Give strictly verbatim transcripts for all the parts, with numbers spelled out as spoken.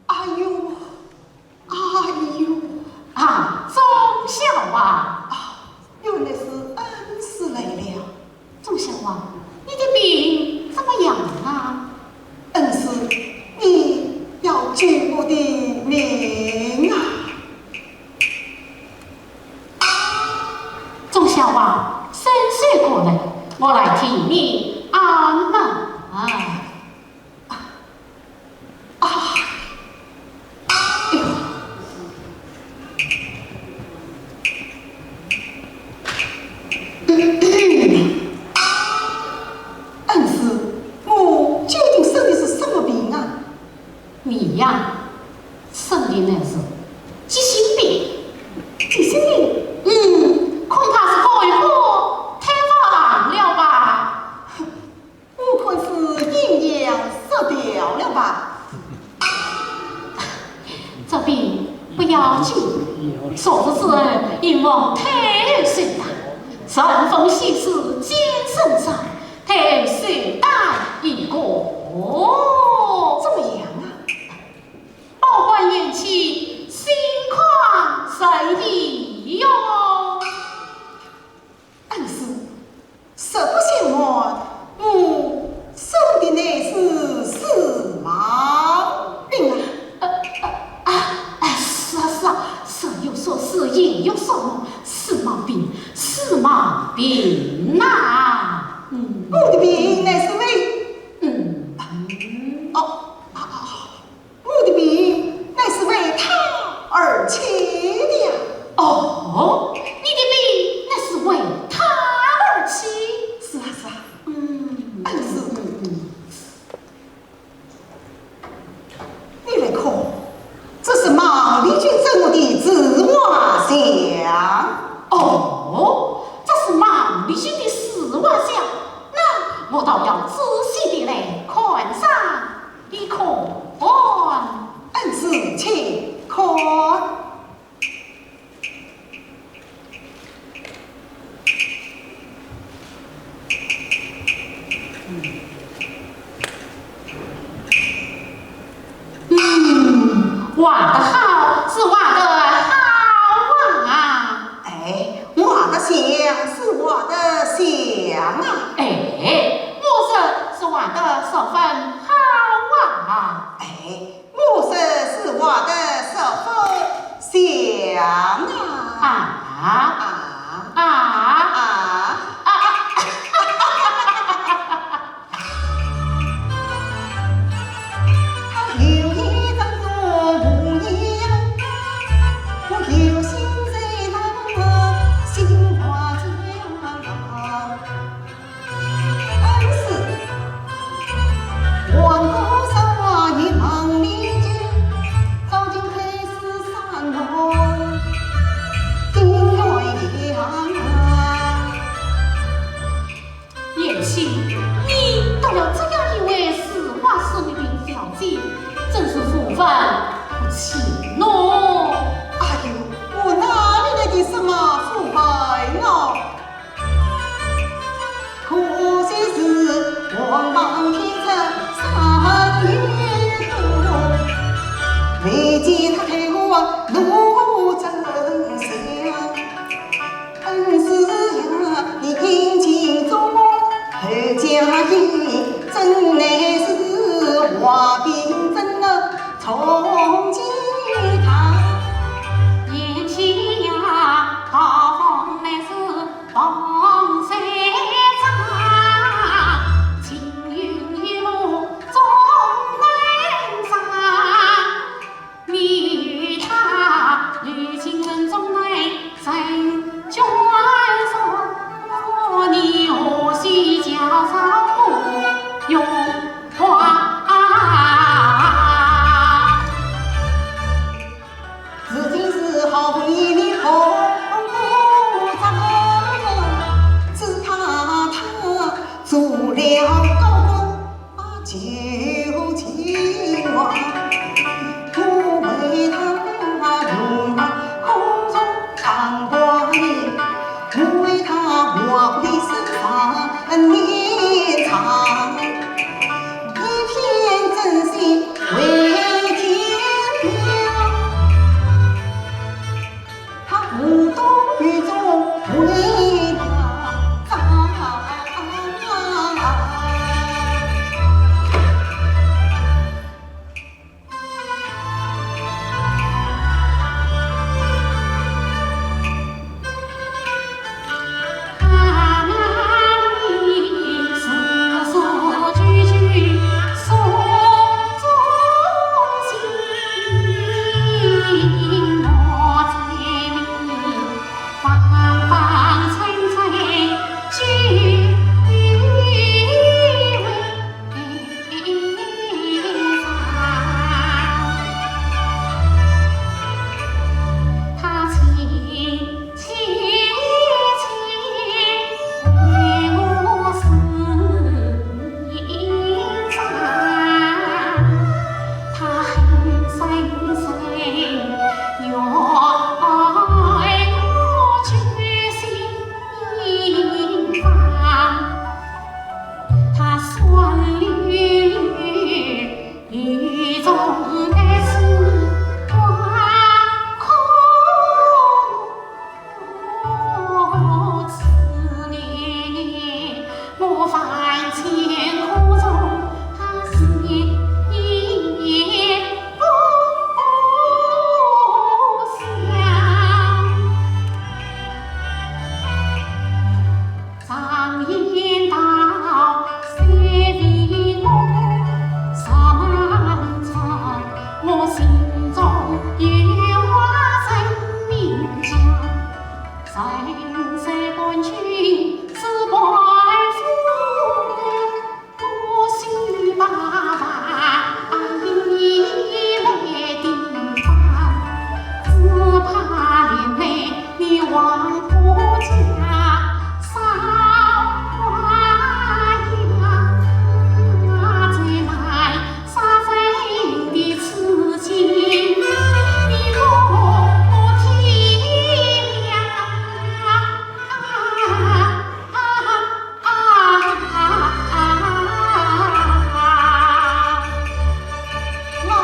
哎呦，哎呦！啊，忠孝啊！啊，原来是恩师来了。忠孝啊，你的病怎么样啊？恩师，你要救我的命啊！忠孝啊，伸手过来，我来替你按脉。 啊，哎呦！恩师，我究竟生的是什么病啊？你呀，生的乃是急性病。急性病？嗯，恐怕是肝火太旺了吧？ 我看是阴阳失调了吧？这病不要紧，昨日之恩，已蒙太后收纳，顺风喜事，今生上，太后寿诞一个。怎么样啊？ 报官延期，心快说是也有说，是毛病，是毛病呐。嗯，我的病乃是为……嗯，嗯。哦，啊，啊，我的病乃是为她而起的呀。哦，你的病乃是为她而起？是啊，是啊。嗯，嗯，是。嗯，嗯。 你来看，这是孟丽君赠我的自画像。哦，这是孟丽君的自画像，那我倒要仔细地来看上一看。嗯，是，请看。 嗯，画得好，是画得好啊。哎，画得像，是画得像啊。哎，我说是画得十分好啊。哎， 我说是画得十分像啊。啊，啊，啊，啊，啊，啊。贤婿，你得了这样一位自画师的名小姐，真是无福不起喏。哎呦，我哪里来的什么福分哦？ 可惜是王莽天子三月多，未见他开花露真香。恩师呀，你殷勤照顾后家业，怎奈是画饼怎能充饥他？贤婿呀，大风乃是 如今是好为你好，只怕他做了高官，把酒尽忘。我为他用空中当官，我为他我一生三年长。 一片真心为天表。老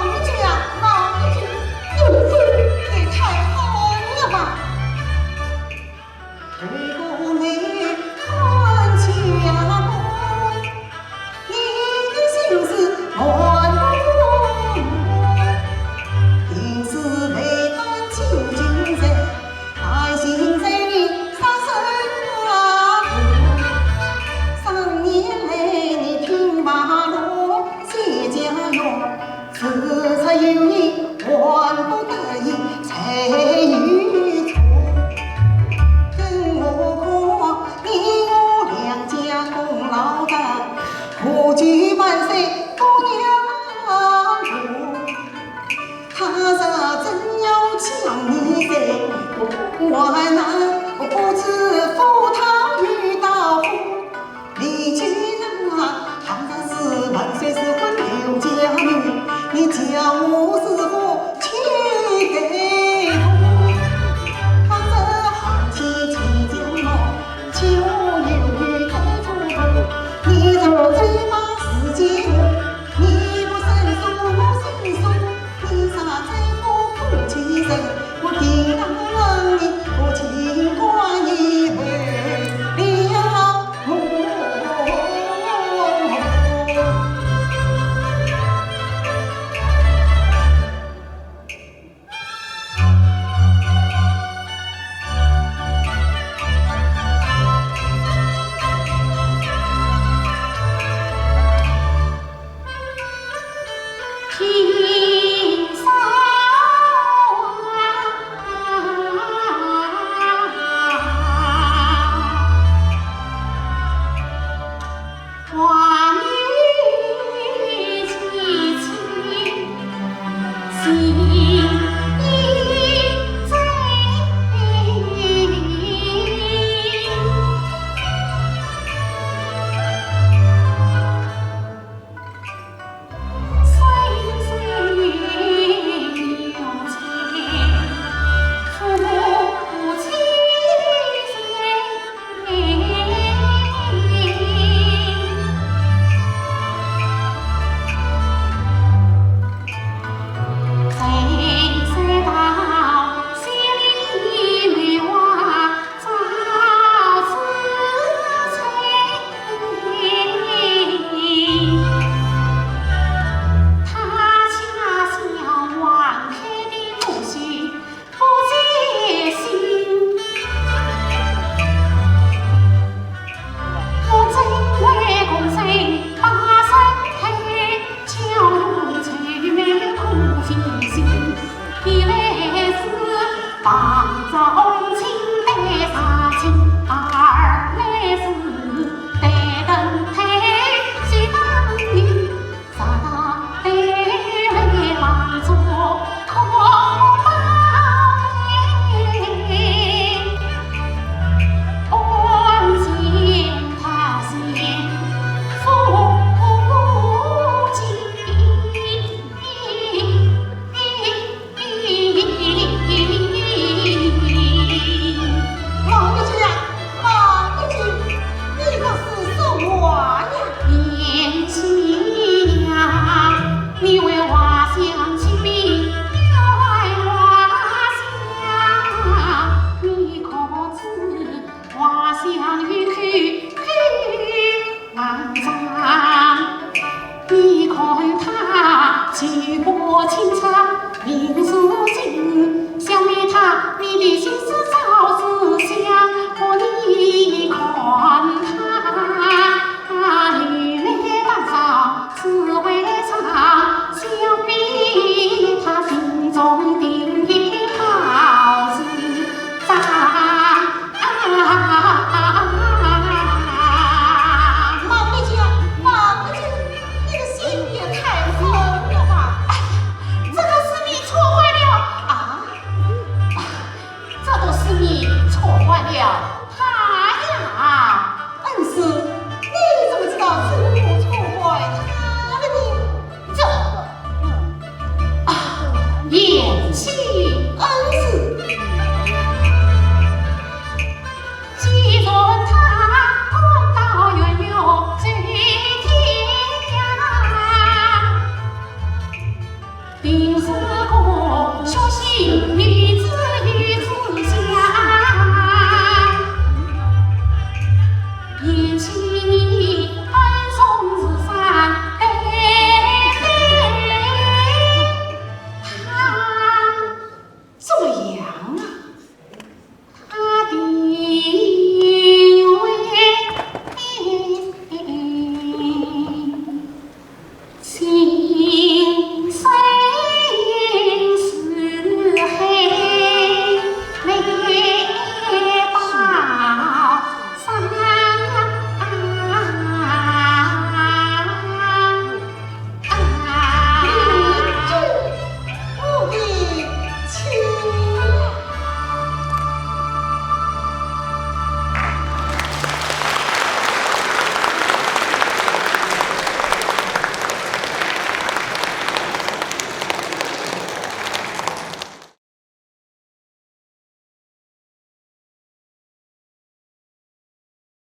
人家，老人家，你这也太好了吧！